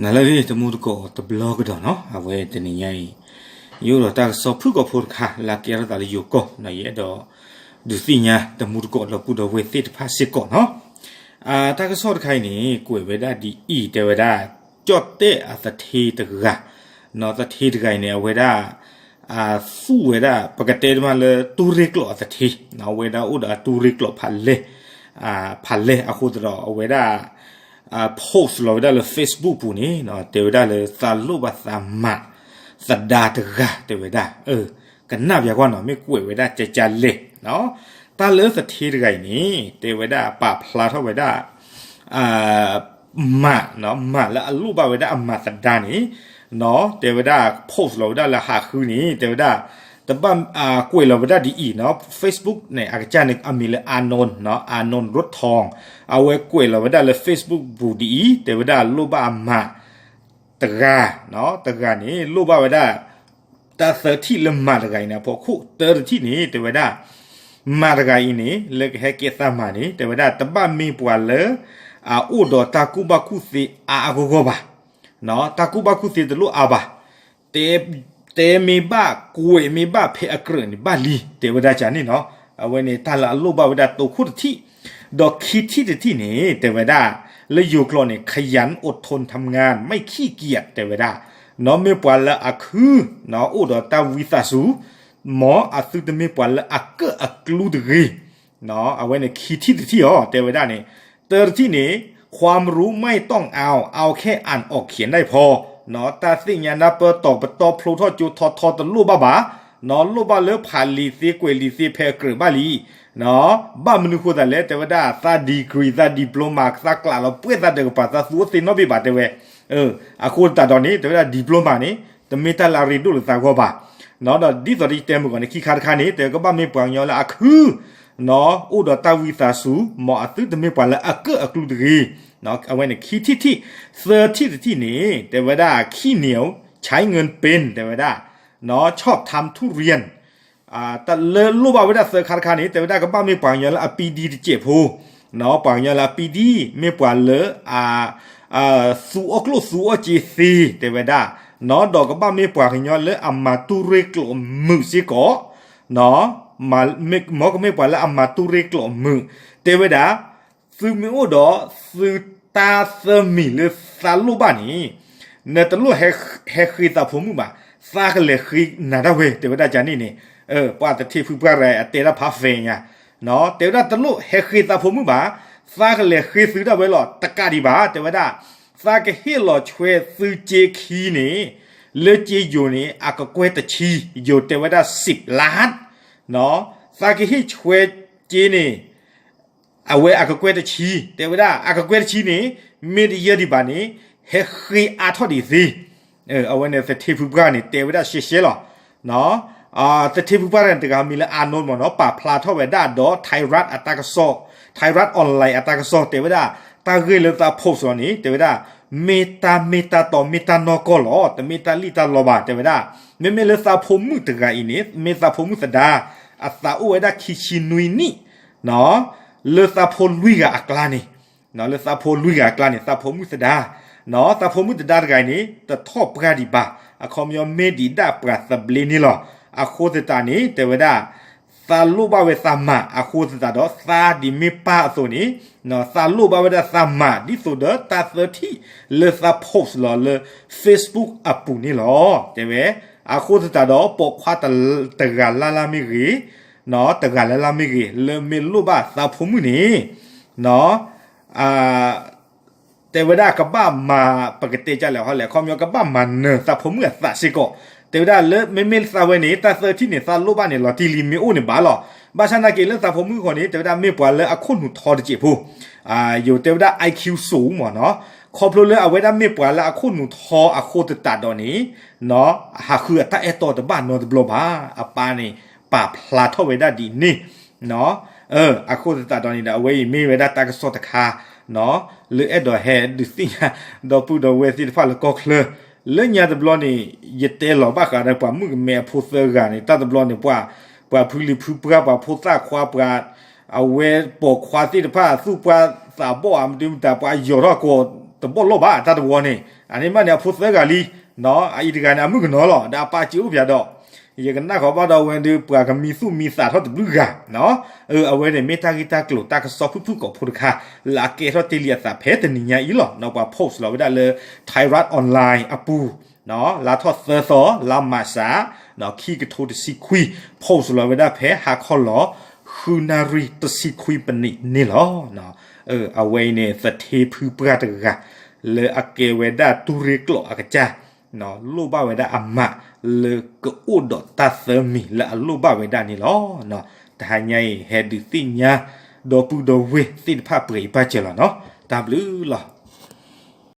နၤလၢအဂ့ၤ တမူတကိးတဘျီကဒီးနီၤ, အဝဲတနံၤညါအံၤ ယအိၣ်ဒီးတၢ်ကစီၣ်ဖုၣ်ကိာ်ဖိတခါ လၢအကဲထီၣ်သးလၢယိၤကီၢ်နီၤ, ယအဲၣ်ဒိး ဒုးသ့ၣ်ညါတမူတကိးဒီပုၢ်ဒီဝဲၢ်သ့ၣ်တဖၣ်စ့ၢ်ကီးနီၤ. တၢ်ကစီၣ်တခါအံၤန့ၣ် ကွဲးဝဲဒၣ်ဒ်အံၤ တဲဝဲဒၣ် ကၠီၣ်တဲၣ်အသထ့တဂၤနီၤ, သထ့တဂၤအံၤန့ၣ် အဝဲဒၣ် သူၣ်ဝဲဒၣ် ပကတဲတမးလၢတူၢ်ရ့ၣ်ကျိာ်အသထ့, အဝဲဒၣ်အိၣ်ဒီးအတူၢ်ရ့ၣ်ကျိာ်ဖးလဲၢ်, ဖးလဲၢ်အဃိသတးဒီး အဝဲဒၣ် post လီၤဝဲဒၣ်လၢ Facebook ပူၤန့ၣ် တဲဝဲဒၣ်လၢသးလိၣ်ဘၣ်သးမးသဒါတဂၤ တဲဝဲဒၣ်, ကနၣ်ပၠးကွၢ်နီၤ မ့ၢ်ကွဲးဝဲဒၣ်ကကလဲၣ်, တၢ်လၢသထ့တဂၤအံၤန့ၣ် တဲဝဲဒၣ်ပာ်ဖျါထီၣ်ဝဲဒၣ် မး, မးလၢအလိၣ်ဘၣ်ဝဲဒၣ်အမၤသဒါန့ၣ် တဲဝဲဒၣ် post လီၤဝဲဒၣ်လၢဟးဃုန့ၣ် တဲဝဲဒၣ် တဘၣ် ကွဲးလီၤဝဲဒၣ်ဒ်အံၤနီၤ, Facebook န့ၣ် အကစၢ်န့ၣ်အမံၤလၢ Anon နီၤ, Anon Rotong, အဝဲကွဲးလီၤဝဲဒၣ်လၢ Facebook ပူၤဒ်အံၤ တဲဝဲဒၣ်လိၣ်ဘၣ်အမး တဂၤ, တဂၤန့ၣ် လိၣ်ဘၣ်ဝဲဒၣ် တၢ်သၢထံၣ်လၢမးတဂၤအံၤန့ၣ် အဖီခိၣ်တၢတထံၣ်န့ၣ် တဲဝဲဒၣ် မးတဂၤအံၤန့ၣ် လၢကဟဲကဲသးမၤန့ၣ် တဲဝဲဒၣ် တဘၣ်မ့ၢ်ပှၤလၢ အအိၣ်ဒီးတၢ်ကူၣ်ဘၣ်ကူၣ်သ့အါအါဂီၢ်ဂီၢ်ဘၣ်, တၢ်ကူၣ်ဘၣ်ကူၣ်သ့တလိၣ်အါဘၣ်, တဲမ့ၢ်ဘၣ် ကွဲးမ့ၢ်ဘၣ် ဖဲအကြၢးန့ၣ် ဘၣ်လံ တဲဝဲဒၣ်ကန့ၣ်နီၤ. အဝဲန့ၣ် တၢ်လၢအလိၣ်ဘၣ်ဝဲဒၣ်တိခိၣ်တထံၣ်, ဒီးခံထံၣ်တထံၣ်န့ၣ် တဲဝဲဒၣ် လၢယိၤကျိာ်န့ၣ် ขยันอดทนทำงาน ไม่ขี้เกียจ တဲဝဲဒၣ်, နီၢ်မ့ၢ်ပှၤလၢအခု အိၣ်ဒီးတၢ်ဝံသးစူၤ, မ်အသုတမ့ၢ်ပှၤလၢအကၢၣ်အကျူတဂ့ၤ အဝဲန့ၣ် ခံထံၣ်တထံၣ်အီၤ တဲဝဲဒၣ်န့ၣ်, တၢတထံၣ်န့ၣ် ความรู้ไม่ต้องเอา เอาแค่อ่านออกเขียนได้พอ တၢ်သ့ၣ်ညါနၢ်ပၢၢ်တီၤပတီၢ်ဖျိထီၣ်ကၠိထီထီတလိၣ်ဘၣ်ဘၣ်, လိၣ်ဘၣ်လၢဖးလံာ်သ့ကွဲးလံာ်သ့ဖဲအကြၢးဘၣ်လံ, ဘၣ်မနုၤဃိသးလဲၣ် တဲဝဲဒၣ် သး degree သး diploma သးကျးလီၤပှဲၢ်သးဒီးကပၤ သးသူအိၣ်သ့နီတဘ့ၣ်ဘၣ် တဲဝဲ, အဃိသတးဒီးန့ၣ် တဲဝဲဒၣ် diploma န့ၣ် တမ့ၢ်တၢ်လၢအရ့ဒိၣ်လၢသးဂီၢ်ဘၣ်, ဒီးဒ်သိးဒီးယတဲမုၢ်ဂီၤန့ၣ် ခံခါတခါန့ၣ် တဲကဘၣ်မ့ၢ်ပှၤကညီလၢအခု အိၣ်ဒီးတၢ်ဝံသးစူၤ, မ်အသုတမ့ၢ်ပှၤလၢအကၢၣ်အကျူတဂ့ၤ, အဝဲန့ၣ် ခံထံၣ်တထံၣ်, သၢထံၣ်တထံၣ်န့ၣ် တဲဝဲဒၣ် ขี้เหนียว ใช้เงินเป็น တဲဝဲဒၣ် ชอบทำทุเรียน တၢ်လၢလိၣ်ဘၣ်ဝဲဒၣ်သၢခါတခါန့ၣ် တဲဝဲဒၣ်ကဘၣ်မ့ၢ်ပှၤကညီလၢအပံဒံတစဲးဖိ, ပှၤကညီလၢအပံဒံ မ့ၢ်ပှၤလၢ သူအီၣ်ကျိၣ်သူအီၣ်စ့သ့ တဲဝဲဒၣ်, ဒီးကဘၣ်မ့ၢ်ပှၤကညီလၢအမၤတူၢ်ရ့ၣ်ကျိာ်မုာ်စ့ၢ်ကီး, မ်ကမ့ၢ်ပှၤလၢအမၤတူၢ်ရ့ၣ်ကျိာ်မုာ်, တဲဝဲဒၣ် သုမ့ၢ်အိၣ်ဒီးသုတၢ်သၢမံၤလၢသးလိၣ်ဘၣ်န့ၣ် နတလိၣ်ဟဲဃ့သးဖိမုၣ်ဘၣ်, သးကလဲၤဃ့နၤဒၣ်ဝဲ တဲဝဲဒၣ်ကန့ၣ်န့ၣ်, ပှၤသထ့ဖုပှၢ်ရၤအတဲဒၣ်ဖးဖဲညါ, တဲဝဲဒၣ်တလိၣ်ဟဲဃ့သးဖိမုၣ်ဘၣ်, သးကလဲၤဃ့သုဒၣ်ဝဲလီၤ တကးဒံးဘၣ် တဲဝဲဒၣ်, သးကဟ့ၣ်လီၤဆွဲသုစ့ခံန့ၣ်, လၢစ့ယိၤန့ၣ် အကကွဲၢ်တဆံ, ယိၤတဲဝဲဒၣ် สิบล้าน, သးကဟ့ၣ်ဆွဲစ့န့ၣ် အဝဲအကကွဲၢ်တဆံ, တဲဝဲဒၣ် အကကွဲၢ်တဆံန့ၣ် မ့ၢ်တယၢဒံးဘၣ်န့ၣ် ဟဲဃ့အါထီၣ်ဒံးသ့, အဝဲန့ၣ်သထ့ဖုပှၢ်န့ၣ် တဲဝဲဒၣ်ရှဲရှဲလီၤ. သထ့ဖုပှၢ်န့ၣ်တဂၤမံၤလၢ Anon မ့ၢ်နီၤ ပာ်ဖျါထီၣ်ဝဲဒၣ်ဒီး Thai Rat အတၢ်ကစီၣ်, Thai Rat Online အတၢ်ကစီၣ် တဲဝဲဒၣ် တၢ်ဂ့ၢ်လၢသး post လီၤန့ၣ် တဲဝဲဒၣ် မ့ၢ်တၢ်မ့ၢ်တၢ်တီမ့ၢ်တၢ်နီၢ်ကီၢ်လီၤ, တမ့ၢ်တၢ်လံၣ်တၢ်လီဘၣ် တဲဝဲဒၣ်, မ့မ့ၢ်လၢသးဖိမုၣ်တဂၤအံၤန့ၣ် မ့ၢ်သးဖိမုၣ်သဒါ အသးအိၣ်ဝဲဒၣ်ခံဆံနွံနံၣ် လၢသးဖိလွံၢ်ဂၤအကျါန့ၣ်, လၢသးဖိလွံၢ်ဂၤအကျါန့ၣ် သးဖိမုၣ်သဒါ, သးဖိမုၣ်သဒါတဂၤအံၤန့ၣ် တထီၣ်ပှၢ်ဒံးဘၣ်, အခီပညီမ့ၢ်ဒံးဒၣ်ပှၤသဘျ့န့ၣ်လီၤ. အဃိသတးန့ၣ် တဲဝဲဒၣ် သးလိၣ်ဘၣ်ဝဲသးမၤ အဃိသတးဒီး သးဒ်မ့ၢ်ပၢ်အသိးန့ၣ် သးလိၣ်ဘၣ်ဝဲဒၣ်သးမၤ ဒ်သိးဒီးတၢ်သၢထံၣ်လၢသး post လီၤလၢ Facebook အပူၤန့ၣ်လီၤ. တဲဝဲ အဃိသတးဒီး ပိာ်ခွါတဂၤလၢ်လၢ်မ့ၢ်ဂ့ၤ, တဂၤလၢ်လၢ်မ့ၢ်ဂ့ၤ လၢမ့ၢ်လိၣ်ဘၣ်သးဖိမုၣ်န့ၣ် တဲဝဲဒၣ်ကဘၣ်မၤ ပကတဲဒ်လဲၣ်ဟီလဲၣ် အခီပညီကဘၣ်မၤနၢၤသးဖိမုၣ်အသးစ့ၢ်ကီး, တဲဝဲဒၣ်လၢမ့မ့ၢ်သးဝဲန့ၣ် တၢ်သၢထံၣ်န့ၣ် သးလိၣ်ဘၣ်န့ၣ် လီၤတံၢ်လံမ့ၢ်အိၣ်န့ၣ်ဘၣ်လီၤ. ဘၣ်ဆၣ်နာ်က့လၢသးဖိမုၣ်အဃိန့ၣ် တဲဝဲဒၣ်မ့ၢ်ပှၤလၢအခိၣ်နူာ်ထီတစဲးဖိ, ယိၤတဲဝဲဒၣ် IQ สูงမ့ၢ်နီၤ, ခီဖျိလၢအဝဲဒၣ်မ့ၢ်ပှၤလၢအခိၣ်နူာ်ထီအဃိသတးဒီးန့ၣ် ဟးဃုအတၢ်အဲၣ်တီတဘၣ်နီတဘျီဘၣ်, အပၢ်န့ၣ် ပာ်ဖျါထီၣ်ဝဲဒၣ်ဒ်န့ၣ် အဃိသတးဒီးန့ၣ်ဒီး အဝဲအံၤမ့ၢ်ဝဲဒၣ်တၢ်ကစီၣ်တခါ လၢအဲၣ်ဒိးဟဲဒုးသ့ၣ်ညါ ဒီပုၢ်ဒီဝဲၢ်သ့ၣ်တဖၣ်လၢကီၢ်ချၢ, လၢညါတဘျီန့ၣ် ယတဲလီၤဘၣ်ဃးဒီးပှၤမုၣ်ကမဲအဖိသၢဂၤန့ၣ် တၢ်တဘျီန့ၣ် ပှၤ ပှၤဖုလံၤဖုပှၢ် ပှၤဖိသၣ်ခွါ ပှၤ အဝဲပိာ်ခွါသ့ၣ်တဖၣ် သူၣ်ပှၢ်သးဘီၣ်ဧါ မ့တမ့ၢ်တၢ် ပှၤယီၤထီၣ်ကီး တဘီၣ်လိာ်ဘၣ်တၢ်တဝီန့ၣ်, အန့ၣ်မးန့ၣ် အဖိသၢဂၤလံ, အအံၤတဂၤန့ၣ် အမုၣ်ကနီၤလီၤ ဒီးအပၢ်စ့အိၣ်ပၠးဒီး, ယကနၣ်ဃီၤဘၣ်ဒီးအဝဲဒုး ပှၤကမံသူၣ်မံသးထီၣ်တဘျုးဂၤ, အဝဲန့ၣ်မ့ၢ်တၢ်ဂ့ၢ်တၢ်ကျိၤ တၢ်ကစီၣ်ဖုၣ်ဖုၣ်ကိာ်ဖိတခါ လၢအကဲထီၣ်တ့ၢ်လံအသးဖဲတနံၤညါအံၤလီၤ. ပှၤ post လီၤဝဲဒၣ်လၢ Thairath Online အပူၤ လါထီၣ်သၢသီ လါမၢ်ၡး ခံကထိတဆံခွံ, post လီၤဝဲဒၣ်ဖဲဟါခီလီၤ ဃုနၣ်ရံၣ်တဆံခွံပနံးန့ၣ်လီၤ. အဝဲအံၤန့ၣ် သထ့ဖုပှၢ်တဂၤ လၢအကဲဝဲဒၣ်တူၢ်ရ့ၣ်ကျိာ်အကစၢ်, လိၣ်ဘၣ်ဝဲဒၣ်အမး လၢကအိၣ်ဒီးတၢ်သၢမံၤလၢအလိၣ်ဘၣ်ဝဲဒၣ်န့ၣ်လီၤ. တဟါညါအံၤ ဟဲဒုးသ့ၣ်ညါ ဒီပုၢ်ဒီဝဲၢ်သ့ၣ်တဖၣ်ပှဲၤအံၤဘၣ်စၢၤလီၤနီၤ. တၢ်ဘျုးလီၤ.